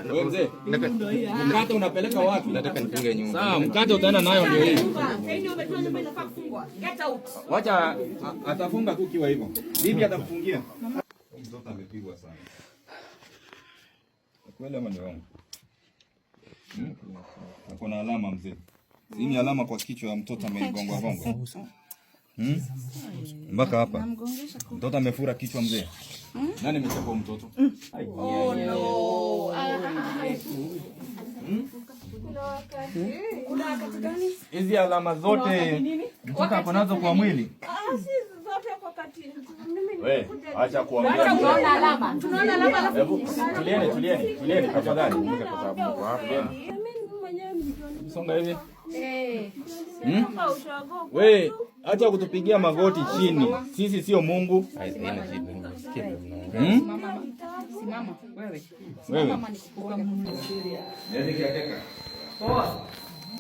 Wewe mzee, mkate unapeleka wapi? Nataka nifunge nyumba. Sawa, mkate utaenda nayo ndio hii. Nyumba inafaa kufungwa. Get out. Wacha atafunga tu kiwa hivyo. Bibi atakufungia. Mtoto amepigwa sana. Kweli ama ni uongo? Hmm? Kuna alama mzee. Hii ni alama kwa kichwa ya mtoto amegongwa gongwa. Mpaka hapa. Mtoto amefura kichwa mzee. Nani amechapa mtoto? Oh no. Kuna wakati gani? Hizi alama zote mtoto ako nazo kwa mwili. Ah, si zote kwa wakati. Mimi We, acha kuongea. Tunaona alama. Tunaona alama alafu Hebu tulieni, tulieni, tulieni tafadhali. Mimi mwenyewe mjoni. Songa hivi. Eh. Hmm? We, acha kutupigia magoti chini. Sisi sio Mungu. Haina shida. Sikia mnaongea. Hmm? Simama wewe. Wewe. Mama nikukuona. Niaje kiateka? Poa.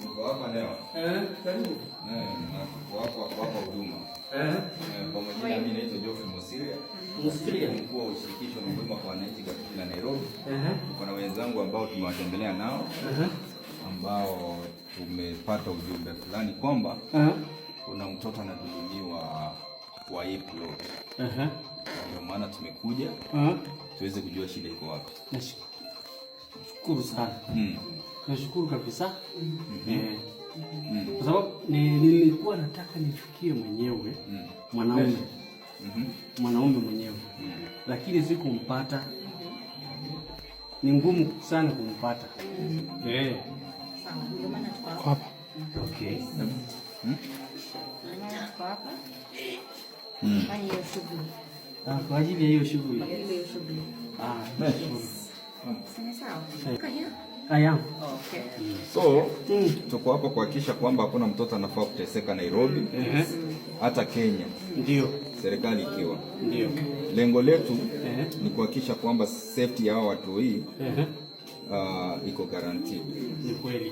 Uko hapa leo. Eh, karibu. Eh, na tuko hapa kuwapa huduma. Eh, Eh, kwa majina mimi naitwa Geoffrey Mosiria, Msikiria. mkuu wa ushirikisho wa huduma kwa wananchi katika jiji la Nairobi. Eh, Tuko na wenzangu ambao tumewatembelea nao eh, ambao tumepata ujumbe fulani kwamba eh, kuna mtoto anadhulumiwa kwa hii plot. eh, Ndio maana tumekuja eh. tuweze kujua shida iko wapi. Nashukuru sana. Nashukuru kabisa. Eh. Kwa sababu nilikuwa nataka nifikie mwenyewe mwanaume. Mwanaume mwenyewe. Lakini sikumpata. Ni ngumu sana kumpata. Eh. Sawa, ndio maana tuko hapa. Okay. Ndio maana tuko hapa. Fanya hiyo shughuli. Ah, kwa ajili ya hiyo shughuli. Kwa ajili ya hiyo shughuli. Ah, nashukuru. Si sawa? Kanya? Aya. Okay. So tuko hapa kuhakikisha kwamba hakuna mtoto anafaa kuteseka Nairobi, Eh. hata Kenya, Ndio. serikali ikiwa. Ndio. Lengo letu Eh. ni kuhakikisha kwamba safety ya hawa watu hii Eh. iko guaranteed. Ni kweli.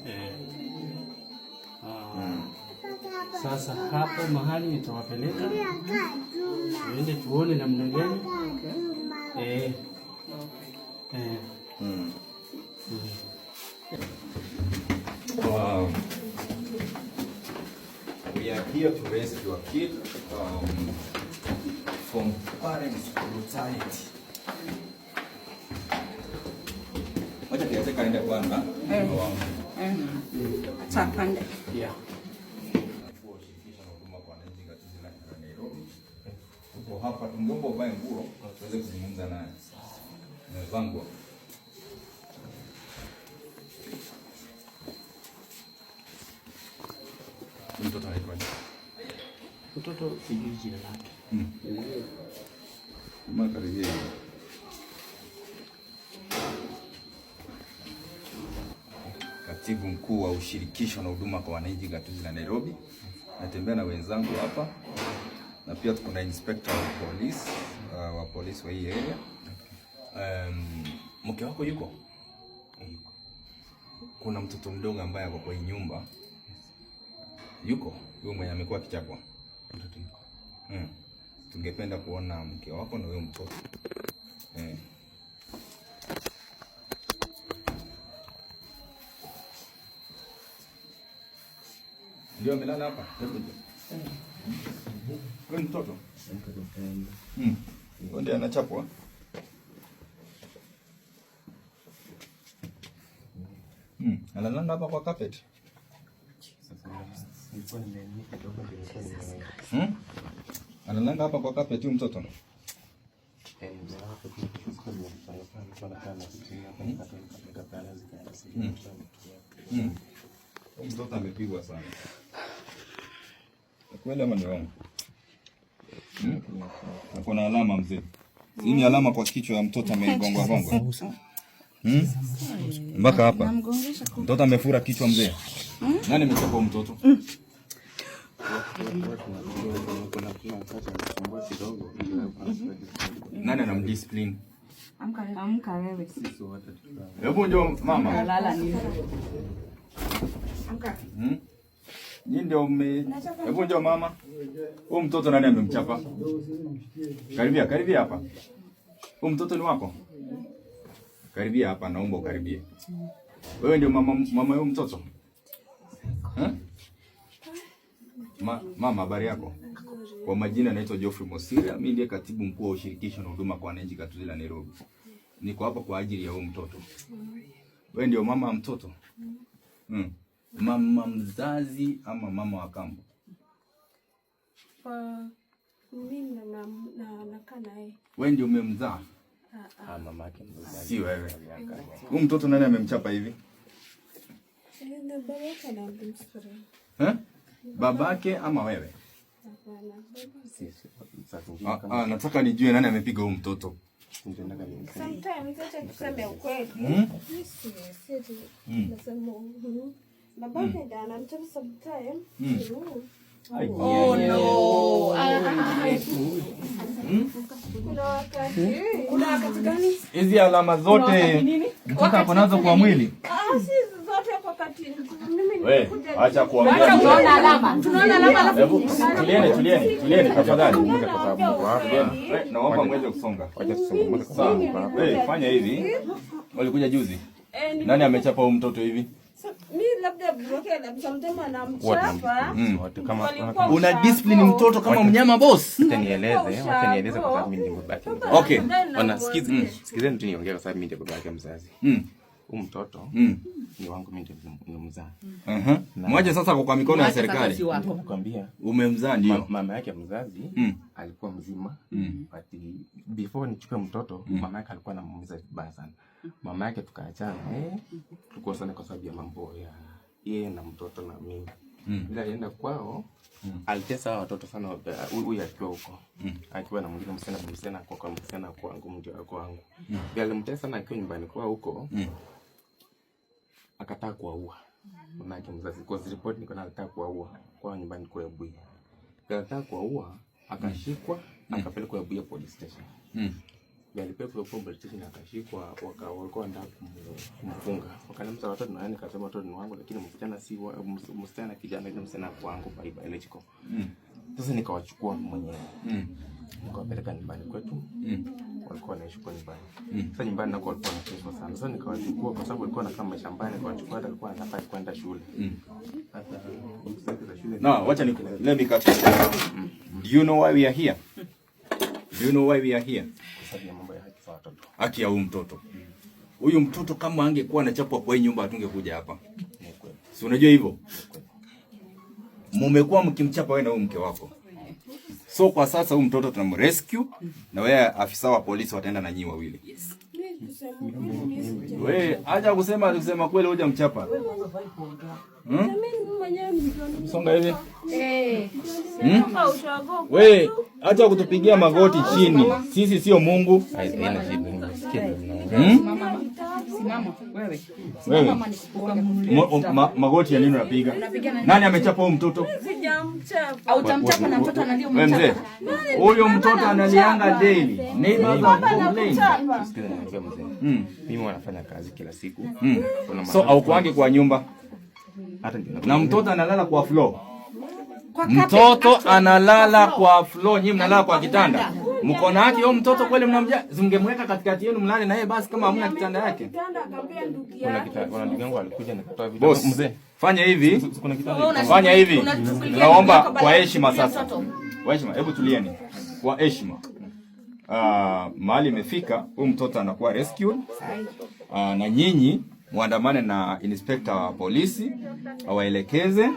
Eh. Ah. Sasa hapo mahali nitawapeleka tuende tuone namna gani. Eh. Eh. We are here to rescue a kid from parents' brutality. Wacha kiateka aende kwanza. Acha pande. Yeah. Mkuu wa ushirikisho na huduma kwa wananchi gatuzi la Nairobi. Tuko hapa, tungeomba uvae nguo tuweze kuzungumza naye. Umevaa nguo. Huyu mtoto anaitwaje? Mtoto sijui jina lake. Mama karibia hivi. Katibu mkuu wa ushirikisho na huduma kwa wananchi gatuzi la Nairobi. Natembea na wenzangu hapa na pia tuko na inspector wa polisi wa polisi wa hii area. Mke wako yuko? Yuko. Kuna mtoto mdogo ambaye ako kwa hii nyumba. Yuko? Huyo mwenye amekuwa akichapwa. Mtoto yuko. Tungependa kuona mke wako na huyo mtoto. Eh. Ndio amelala hapa. Hebu njoo. Huyo ni mtoto? Huyo ndiye anachapwa. Analala hapa kwa carpet. Nilikuwa nimeamini kidogo ndio nilikuwa nime Analala hapa kwa carpet huyu mtoto. Eh, nimelala hapo tu sikuwa nimefanya sana, nilikuwa nakaa na simu hapa nikapeana zikaenda sijui nilikuwa nimetumia. Huyu mtoto amepigwa sana. Ni kweli ama ni uongo? Kuna alama mzee. Hii ni alama kwa kichwa ya mtoto amegongwa gongwa. Mpaka hapa. Mtoto amefura kichwa mzee. Nani amechapa huyu mtoto? Kuna wakati anasumbua kidogo. Nani anamdiscipline? Amka, amka wewe. Sisi wote tukiwa Hebu njoo mama. Lala nini? Amka. Nyinyi ndio mme. Hebu njoo mama. Huyu mtoto nani amemchapa? Karibia, karibia hapa. Huyu mtoto ni wako? Karibia hapa, naomba ukaribie. Wewe ndio mama huyo mtoto? Eh? Mama, habari yako? Kwa majina naitwa Geoffrey Mosiria, mimi ndiye katibu mkuu wa ushirikisho na huduma kwa wananchi gatuzi la Nairobi. Niko hapa kwa ajili ya huyu mtoto. Wewe ndio mama wa mtoto? Mm. Mama mzazi ama mama wa kambo? Mimi nakaa naye. Wewe ndio umemzaa? Ah, mama yake mzazi. Si wewe. Huyu mtoto nani amemchapa hivi? Na baba yake anamdiscipline. Eh? Babake ama wewe? Hapana, baba. Sisi saa zingine Ah, kama ah, nataka nijue nani amepiga huyu mtoto. ndio kanisa. Sometimes acha tuseme ukweli. Mm? Si nasema babake ndiye anamchapa sometime. Ai, Oh no. Kuna wakati. Kuna wakati gani? Hizi alama zote mtoto ako nazo kwa mwili? Ah, si zote kwa wakati. Mimi We, nilikuja acha kuongea. Tunaona alama. Tunaona alama alafu Hebu tulieni, tulieni, tulieni tafadhali. Kwa sababu mko hapa. Tulieni. We, naomba mweze kusonga. Wacha tusonge kwa sababu mko hapa. Hey, fanya hivi. Walikuja juzi. Eh, Nani amechapa huyu mtoto hivi? So, mi labda babake labda sometimes anamchapa. Wote kama Walikuwa Una ushago. discipline mtoto kama mnyama, boss. Wacha nieleze kwa sababu mimi ndiye baba yake mzazi. Okay. Ona, sikizeni tu niongee kwa sababu mimi ndiye baba yake mzazi. Huyu mtoto ni wangu, mimi ndiye nimemzaa. Mwache sasa kwa mikono ya serikali. Si wako. Nakwambia Umemzaa ndio. mama yake mzazi alikuwa mzima, but before nichukue mtoto mama yake alikuwa anamuumiza vibaya sana. Mama yake tukaachana, tulikosana kwa sababu ya mambo ya yeye na mtoto na mimi. Bila alienda kwao, alitesa hawa watoto sana, huyu akiwa huko, akiwa na mwingine msichana kwa msichana kwangu, mtu kwangu. Bila alimtesa sana akiwa nyumbani kwao huko, akataka kuwaua mama yake mzazi. Kwa report niko na alitaka kuwaua kwa nyumbani kwa Ebuya. Alitaka kuwaua, akashikwa, akapelekwa Ebuya police station. Alipelekwa huko police station akashikwa, walikuwa wanataka kumfunga. Wakaniambia watoto na nani, nikasema watoto ni wangu, lakini msichana si wa, msichana kijana, lakini msichana kwangu by biological. Sasa nikawachukua mwenyewe. Nikawapeleka nyumbani kwetu. Walikuwa wanaishi kwa nyumbani. Sasa nyumbani nako walikuwa wanateswa sana. Sasa nikawachukua kwa sababu walikuwa wanakaa mashambani, nikawachukua hata walikuwa wanafaa kwenda shule. Hata books zake za shule. No, wacha ni let me cut you. Do you know why we are here? Do you know why we are here? Kwa sababu ya mambo ya haki za watoto. Haki ya huyu mtoto. Huyu mtoto kama angekuwa anachapwa kwa hii nyumba hatungekuja hapa. Ni kweli. Si unajua hivyo? Mumekuwa mkimchapa wewe na huyu mke wako. So kwa sasa huyu mtoto tunamrescue na wewe afisa wa polisi wataenda na nyinyi wawili. Mi kusema kweli mi sija. Wewe acha kusema kweli hujamchapa. Mimi mwenyewe ndio Songa hivi. nimetoka ushago. We, acha kutupigia magoti chini. Sisi sio Mungu. Haina shida. Nimesikia mnaongea. Simama wewe. Wewe. Magoti ya nini unapiga? Nani amechapa huyu mtoto? Sijamchapa. Au utamchapa na mtoto analia Wewe mzee. umemchapa. Huyo mtoto analianga daily. Neighbors are complain. Sikiza niambia mzee. Mimi wanafanya kazi kila siku. Kuna So haukuangi kwa nyumba hata ndio na mtoto analala kwa floor. Kwa carpet, Mtoto actually, analala kwa floor. kwa floor, nyinyi mnalala kwa kitanda. Mko na haki huyo mtoto kweli mnamja? Zingemweka katikati yenu mlale na yeye basi kama hamna kitanda yake. Kitanda akaambia ndugu kuna yake. kuna ndugu yangu alikuja nikatoa vitu. Boss, Mzee, fanya hivi. kuna kitanda. Wewe Fanya hivi. unashughulikia Naomba ndugu yako kwa badala ya heshima kushughulikia sasa. mtoto. Kwa heshima, hebu tulieni. Kwa heshima. Mahali imefika, huyu mtoto anakuwa rescued. Na nyinyi muandamane na inspector wa polisi awaelekeze,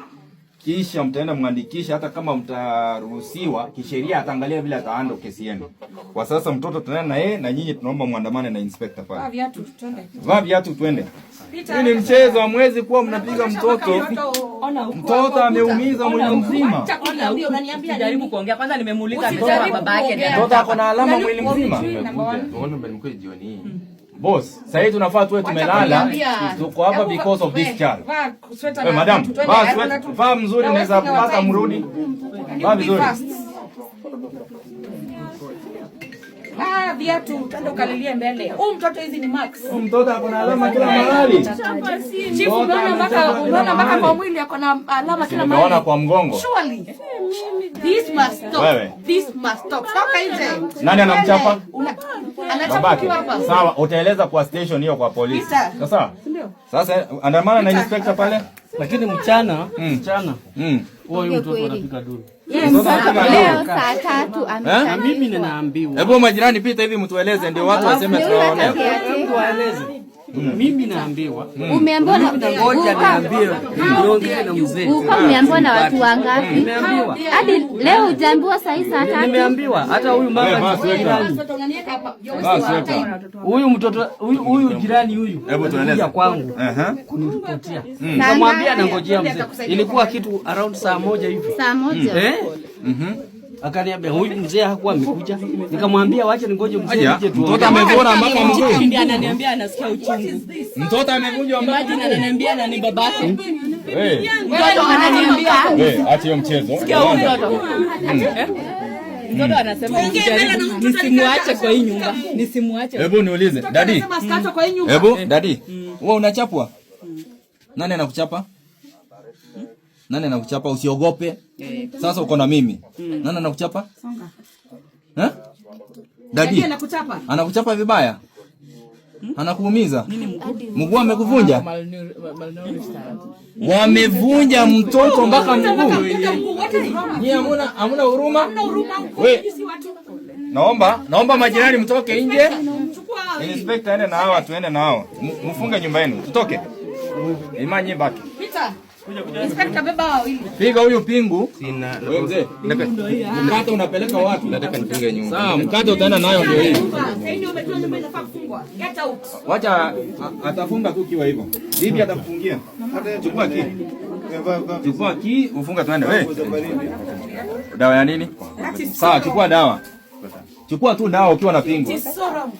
kisha mtaenda mwandikisha. Hata kama mtaruhusiwa kisheria, ataangalia vile atahandle kesi yenu. Kwa sasa mtoto tunaenda na yeye, na nyinyi tunaomba muandamane na inspector Vaa pale. viatu twende. Vaa viatu twende. Pita. Hii ni mchezo, hamwezi kuwa mnapiga mtoto. Ona huko. Mtoto ameumiza mwili mzima. Acha kuniambia unaniambia Jaribu nini? kuongea kwanza, nimemuuliza mtoto wa Usijaribu baba yake kuongea. Mtoto ako na alama mwili mzima. Number one. Unaona mbele mkwe jioni hii. Boss, sasa hivi tunafaa tuwe tumelala. kuniambia. Tuko hapa Hebu because of this child. Vaa sweta Hey, na madam, viatu, twende. vaa Hakuna sweat, vaa mzuri, We are unaweza wasting our pata time. mrudi. Can you Vaa be vizuri. fast? Vaa viatu, twende ukalilie mbele. Huyu mtoto hizi ni max. Huyu mtoto ako na alama kila mahali. Chief, umeona mpaka kwa mwili ako na alama kila Nimeona mahali. kwa mgongo. Surely. This must stop. Wewe. This must stop. Toka nje. Nani anamchapa? Anachapa Babake. ukiwa hapa. Sawa, utaeleza kwa station hiyo kwa polisi. Peter. Sasa. Sasa andamana na inspector pale. Lakini mchana, mchana huwa huyu mtoto anapiga duru. Mtoto anapiga Leo nduru. saa 3 Na mimi ameshaandikwa. ninaambiwa. Hebu majirani pita hivi mtueleze ndio watu waseme tunaona. Hebu waeleze. Mimi naambiwa. Umeambiwa na Ngoja niambiwe. Niongee na mzee. Uko umeambiwa na watu wangapi? Nimeambiwa. Hadi leo hujaambiwa saa hii saa 3. Nimeambiwa hata huyu Wewe, mama vaa sweta. jirani. Mtoto unaniweka hapa. You're Vaa wasting our sweta. time. Huyu mtoto huyu jirani huyu. Hebu tueleze. Alikuja kwangu Aha. kuniripotia. Nikamwambia nangojea mzee. Ilikuwa kitu around saa 1 hivi. Saa 1. Eh? Akaniambia huyu mzee hakuwa amekuja. Nikamwambia wacha ningoje mzee Aya, nije mtoto tuongee. amevunjwa mpaka mguu. Ndiye ananiambia anasikia uchungu. Mtoto amevunjwa mpaka Imagine ananiambia na ni babake. Wewe, Mtoto ananiambia wewe, acha hiyo mchezo. Sikia huyu mtoto. Mtoto anasema nisijaribu, nisimuache kwa hii nyumba. Nisimuache. Hebu niulize, daddy. Anasema sikacho kwa hii nyumba. Hebu daddy, wewe unachapwa? Nani anakuchapa? Nani anakuchapa? Usiogope. Sasa uko na mimi. Nani anakuchapa? Eh? Daddy. Anakuchapa. Anakuchapa vibaya? Anakuumiza? Mguu amekuvunja? Wamevunja mtoto mpaka mguu. What is wrong? Nyie hamuna huruma? Hamna huruma huko. We. Sisi watu. Naomba majirani mtoke nje. Chukua hawa. Inspector ende na hawa, tuende na hao. Mfunge nyumba yenu. Tutoke. Imani baki. Peter. Inspector, beba hawa wawili. Piga huyu pingu. Sina. Wewe mzee, mkate unapeleka wapi? Nataka nifunge nyumba. Sawa, mkate utaenda nayo ndio hii. Sasa hivi umejua nyumba inafaa kufungwa. Get out. Wacha atafunga tu kiwa hivyo. Bibi atakufungia. Chukua key. Chukua key ufunga tuende. Wewe. Dawa ya nini? Sawa, chukua dawa. Chukua tu dawa ukiwa na pingu. It is so wrong.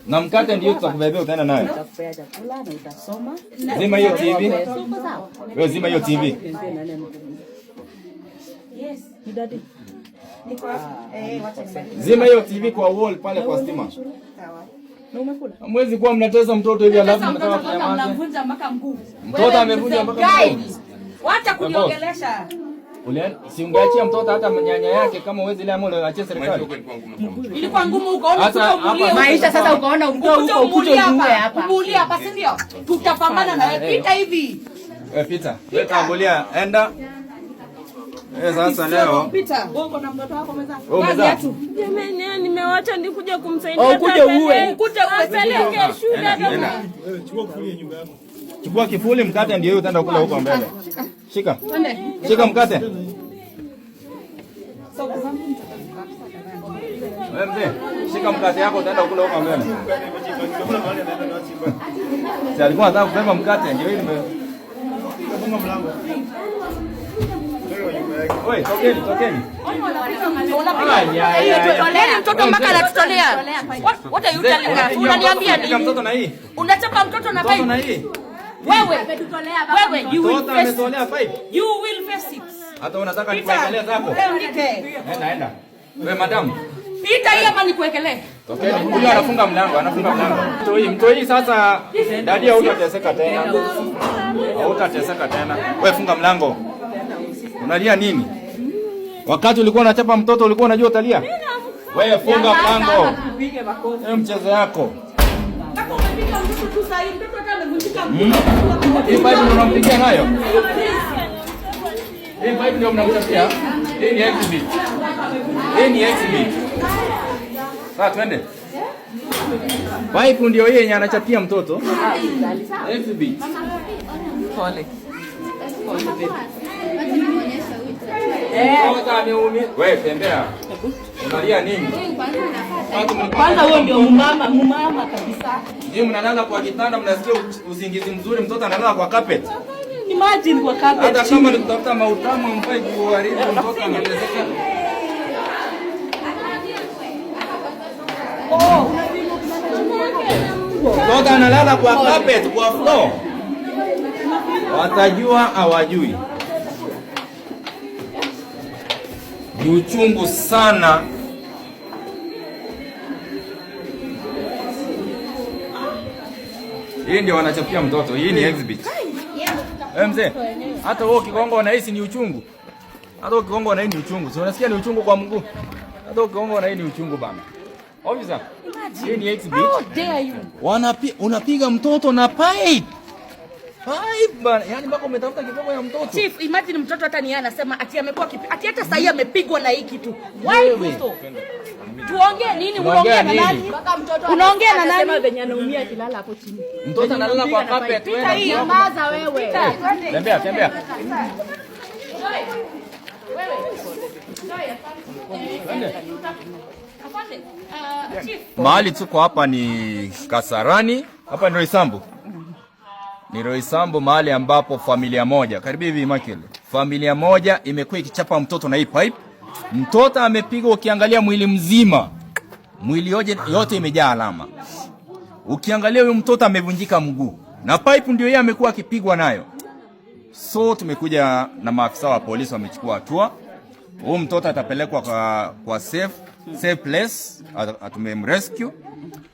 Na mkate ndio tutakubebea utaenda nayo. Nitakupea chakula na utasoma. Zima hiyo TV. Wewe zima hiyo TV. Yes. Niko hapa. Eh, wacha nibadilishe. Zima hiyo TV kwa wall pale kwa stima. Na umekula? Hamwezi kuwa mnatesa mtoto hivi alafu Sasa mnataka mtoto kwanza kunyamaza. mnamvunja mpaka mguu. Mtoto amevunja mpaka Guy, mguu. wacha kuniongelesha. Si ungeachia mtoto hata nyanya yake kama uwezi ile ama unaachia serikali. Ilikuwa ngumu ukaona Hata ukuta umulie hapa- huko. Maisha sasa ukaona umtoe Ukuta huko ukuje umulie umuue hapa. hapa. Umulie hapa, si ndio? Tutapambana na wewe. Pita hivi. Wewe Peter, wewe tangulia enda. Eh, sasa leo Pita. Wewe na mtoto wako meza. Wewe Vaa umezaa? viatu. Jamani, nimewacha nikuja kumsaidia. Oh, ukuje uue. Ukuje uue. Apeleke shule Enda, hata enda. Chukua kifuli mkate ndio hiyo utaenda kula huko mbele. Shika. Shika mkate. Wewe mzee, shika mkate yako utaenda kula huko mbele. Si alikuwa anataka kubeba mkate ndio hii nime. Oi, tokeni, tokeni. Yaani mtoto mpaka anatutolea. What are you telling us? Unaniambia Piga nini? mtoto na hii. Unachapa mtoto na Mtoto na pipe. hii. Wewe. Wewe, you will Mtoto face it. ametolea pipe. You will face it. Hata unataka nikuangalie zako. Leo nike. Enda, enda. Wewe madam. Pita hii ama nikuwekelee? Tokeni. Huyu anafunga mlango, anafunga mlango. Mtoi, mtoi sasa daddy hautateseka tena. Hautateseka tena. Wewe funga mlango. Unalia nini? Wakati ulikuwa unachapa mtoto ulikuwa unajua utalia? Wewe funga mlango. Hiyo mchezo yako. Kama umepiga mtoto tu saa hii, mtoto hata amevunjika mguu. Hii pipe ndio unampigia nayo? Hii pipe ndio mnamchapia? Hii ni exhibit. Hii ni exhibit. Sasa twende. Pipe ndio hii yenye anachapia mtoto. Exhibit. Pole. Mtoto ameumia. Wewe tembea. Unalia nini? Watu Kwanza huo ndio mumama, mumama kabisa. Nyinyi mnalala kwa kitanda mnasikia usingizi mzuri, mtoto analala kwa carpet. Imagine kwa carpet. Hata kama ni kutafuta mautamu hamfai kuharibu mtoto anateseka. Mtoto analala kwa carpet, kwa floor. Watajua hawajui. Ni uchungu sana. Hii ndio wanachapia mtoto. Hii ni exhibit. Eh, mzee, hata wewe ukigonga unahisi ni uchungu. Hata ukigonga unahisi ni uchungu. Si unasikia ni uchungu kwa mguu? Hata ukigonga unahisi ni uchungu bana. Officer, hii ni exhibit. How dare you? Unapiga mtoto na pipe. Pipe bana. Yaani mpaka umetafuta kiboko ya mtoto. Chief, imagine mtoto hata ni yeye anasema ati amekuwa ati hata sahii amepigwa na hii kitu. Why Ruto? Tuongee nini? Tunaongea Unaongea na nini? nani? Unaongea na nani? Anasema venye anaumia akilala hapo chini. Mtoto analala kwa carpet wewe. Nyamaza wewe. Tembea, tembea. Mahali tuko hapa ni Kasarani, hapa ni Roysambu. Ni Roysambu, mahali ambapo familia moja, karibu hivi Michael, familia moja imekuwa ikichapa mtoto na hii pipe. Mtoto amepigwa, ukiangalia mwili mzima, mwili yote imejaa alama. Ukiangalia huyu mtoto amevunjika mguu na pipe ndio yeye amekuwa akipigwa nayo. So tumekuja na maafisa wa polisi wamechukua hatua. Huyu mtoto atapelekwa kwa safe place, tumemrescue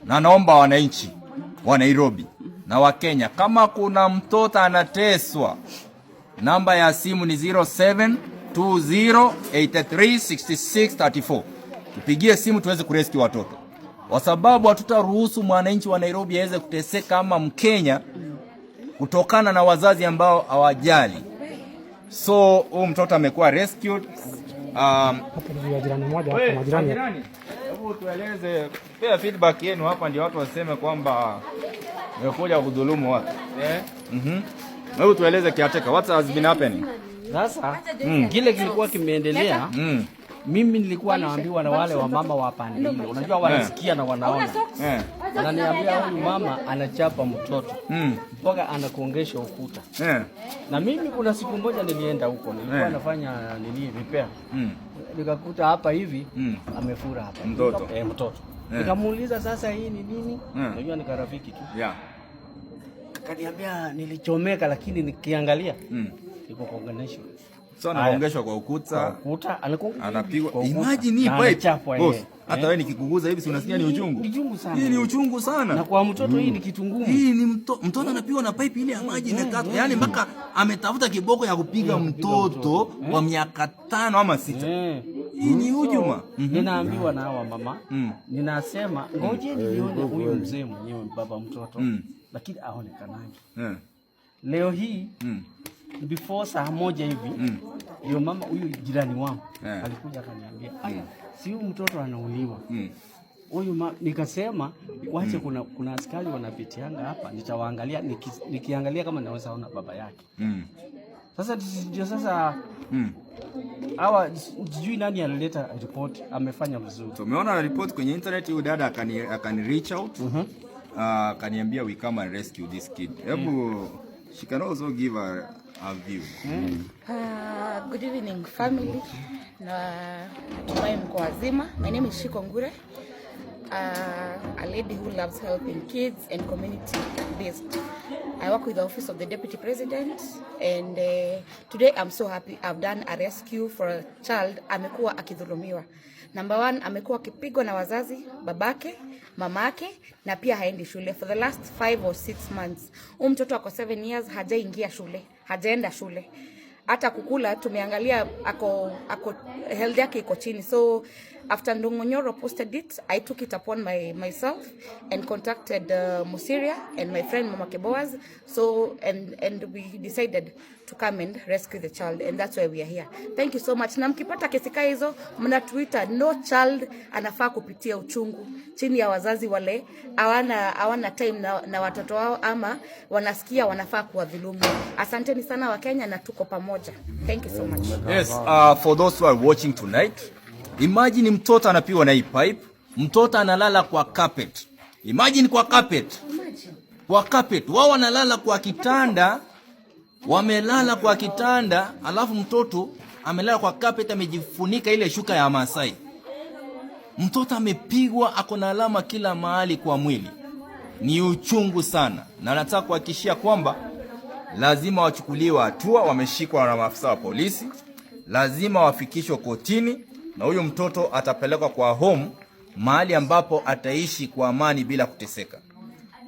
na naomba wananchi wa Nairobi na wa Kenya, kama kuna mtoto anateswa, namba ya simu ni 0720836634. Tupigie simu tuweze kurescue watoto, kwa sababu hatutaruhusu mwananchi wa Nairobi aweze kuteseka kama Mkenya kutokana na wazazi ambao hawajali. So huyu mtoto amekuwa rescued. Jirani mmoja We, hapo, majirani. majirani, hebu tueleze, pea feedback yenu hapa, ndio watu waseme kwamba nimekuja kudhulumu watu. Eh? Hebu tueleze caretaker, what has been happening? Sasa kile kilikuwa kimeendelea, mimi nilikuwa naambiwa na wale wamama wa pande ile, unajua wanasikia na wanaona, wananiambia huyu mama anachapa mtoto mpaka anakuongesha ukuta. Na mimi kuna siku moja nilienda huko, nilikuwa nafanya nini repair, nikakuta hapa hivi amefura hapa Mtoto. Mtoto. Nikamuuliza sasa hii ni nini? Unajua ni karafiki tu. Akaniambia nilichomeka, lakini nikiangalia iko kuonganishwa. So anaongeshwa kwa ukuta, Ukuta anakuongeshwa anapigwa. kwa ukuta. Imagine hii Na pipe. anachapwa, Boss, eh. hata wewe nikikuguza hivi si unasikia ni uchungu? Ni uchungu sana. Hii ni uchungu sana. Na kwa mtoto hii ni kitu ngumu. Hii ni mtoto anapigwa na pipe ile ya maji imekatwa. Yaani mpaka ametafuta kiboko ya kupiga mtoto wa miaka 5 ama 6. Hii ni hujuma. Ninaambiwa na hawa mama, ninasema ngojeni nione huyu mzee mwenyewe baba mtoto, lakini aonekanangi. Leo hii before saa 1 hivi ndio mama huyu jirani wangu alikuja akaniambia, "Aya, si huyu mtoto anauliwa." Huyu nikasema wache, kuna askari wanapitianga hapa, nitawaangalia nikiangalia kama naweza ona baba yake. Sasa ndio sasa hawa sijui nani alileta report, amefanya vizuri. Tumeona report kwenye internet, huyu dada akani reach out. Akaniambia we come and rescue this kid. Hebu she can also give a view. Good evening family, na natumai mko wazima. My name is Shiko Ngure, a lady who loves helping kids and community based. I work with the office of the deputy president and today I'm so happy I've done a rescue for a child amekuwa akidhulumiwa. Number one, amekuwa akipigwa na wazazi, babake, mamake na pia haendi shule for the last 5 or 6 months. Huyu mtoto ako 7 years hajaingia shule, hajaenda shule. Hata kukula tumeangalia ako health yake iko chini. So after Ndung'u posted it, I took it upon myself and contacted Musiria and my friend Mama Keboaz. So and we decided to come and rescue the child, and that's why we are here. Thank you so much. Na mkipata kesi kaa hizo mnatuita. No child anafaa kupitia uchungu chini ya wazazi wale hawana time na watoto wao ama wanasikia wanafaa kuwadhulumu. Asanteni sana Wakenya na tuko pamoja. Thank you so much. Yes, for those who are watching tonight, imagine mtoto anapigwa na hii pipe, mtoto analala kwa carpet. Imagine kwa carpet. Kwa carpet. Wao wanalala kwa kitanda, wamelala kwa kitanda, alafu mtoto amelala kwa carpet amejifunika ile shuka ya Masai. Mtoto amepigwa, ako na alama kila mahali kwa mwili. Ni uchungu sana, na nataka kuhakikishia kwamba lazima wachukuliwe hatua. Wameshikwa na maafisa wa polisi, lazima wafikishwe kotini, na huyu mtoto atapelekwa kwa home, mahali ambapo ataishi kwa amani bila kuteseka.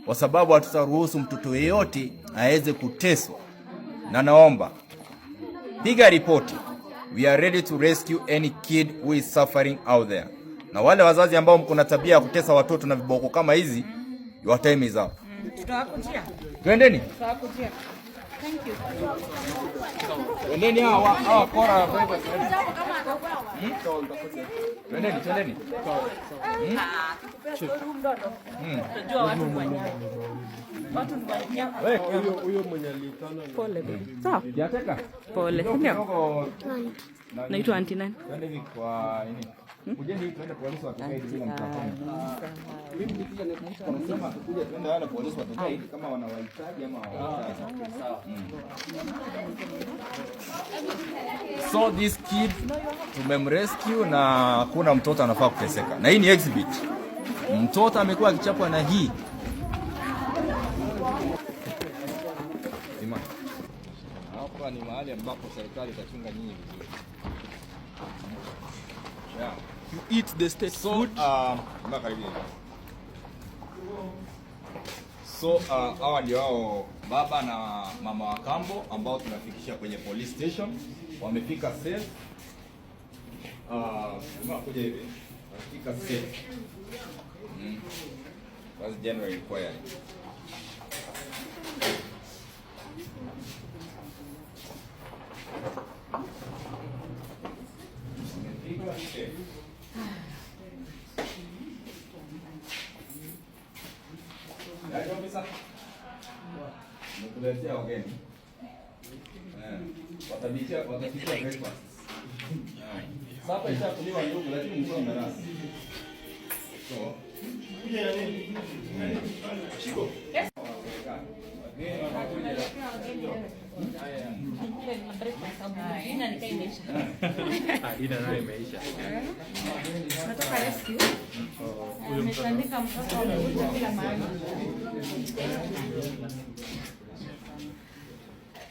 kwa sababu hatutaruhusu mtoto yeyote aweze kuteswa, na naomba piga ripoti. We are ready to rescue any kid who is suffering out there. Na wale wazazi ambao mko na tabia ya kutesa watoto na viboko kama hizi, your time is up. Tutawakujia. Twendeni. Tutawakujia. Thank you. Twendeni hawa kora. Twendeni, twendeni. Unajua watu ni wanyama. Watu ni wanyama. Huyo mwenye aliitana Pole baby. Sawa. Kiateka. Pole. Kidogo Ndio. kidogo. Naitwa auntie nani? Twende hivi kwa nini? Kujeni hivi twende polisi watukae bila mtafanya. Wanasema kuja twende wale polisi watukae kama wanawahitaji ama hawahitaji. So this kid tumemrescue na hakuna mtoto anafaa kuteseka. Na hii ni exhibit. Mtoto amekuwa akichapwa na hii. Ima. Hapa ni mahali ambapo serikali itachunga nyinyi vizuri. Yeah. You eat the state So, food. Karibia hivi. So, hawa ndio hao baba na mama wa kambo ambao tunafikisha kwenye police station. Wamefika safe. Kuja hivi. Wamefika safe. That's general inquiry. Wamefika safe. Yaani ofisa. Nimekuletea wageni. Watabikia breakfast. Sasa ishakuliwa ndugu, lakini mkiwa mmelala. So, Shiko. Wageni wanakuja. Ina nayo imeisha. Natoka rescue. Ametandika mtoto amekuja kila mahali.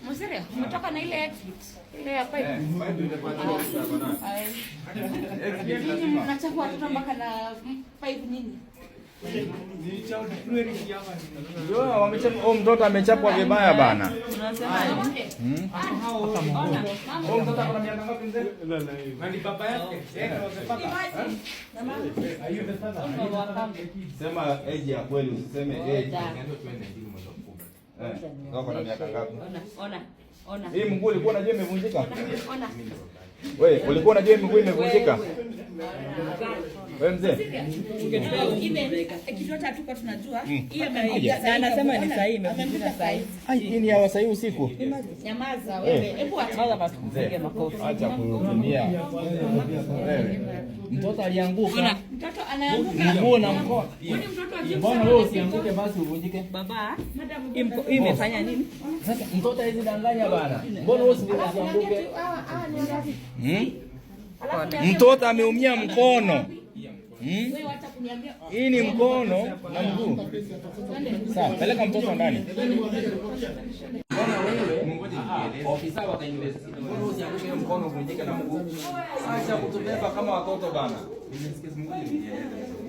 Mosiria, umetoka na ile exit. Ile ya pipe. Ai. Nyinyi mnachapa watoto mpaka na pipe nyinyi. Ndio, wamechapa, oh, mtoto amechapwa vibaya bana. Oh, mtoto ako na miaka ngapi mzee? Na ni baba yake. Sema age ya kweli, usiseme age. Wako na miaka ngapi? Ona, ona. Hii mguu ulikuwa unajua imevunjika? Ona. Wewe ulikuwa unajua mguu imevunjika? Wewe mzee? Kitu hata hatukuwa tunajua. Hiyo Na anasema ni sahihi imevunjika sahihi. Ai, hii ni ya sahihi usiku. Nyamaza wewe. Hebu acha. Mzee, acha kutumia. Wewe. Mtoto alianguka. Mtoto anaanguka. Mguu na mkono. Kwani mtoto ajui Mbona kusema wewe na usianguke basi uvunjike? Baba, hii imefanya nini? Sasa mtoto hawezi danganya bana. Mbona wewe usianguke? Mtoto ameumia mkono. Hii ni mkono na mguu. Sawa, peleka mtoto ndani. Mbona wewe ofisa wa university, mbona usianguke mkono uvunjike na mguu? Acha kutubeba kama watoto bana.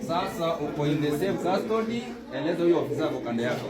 Sasa uko in the safe custody, eleza huyo ofisa ako kando yako.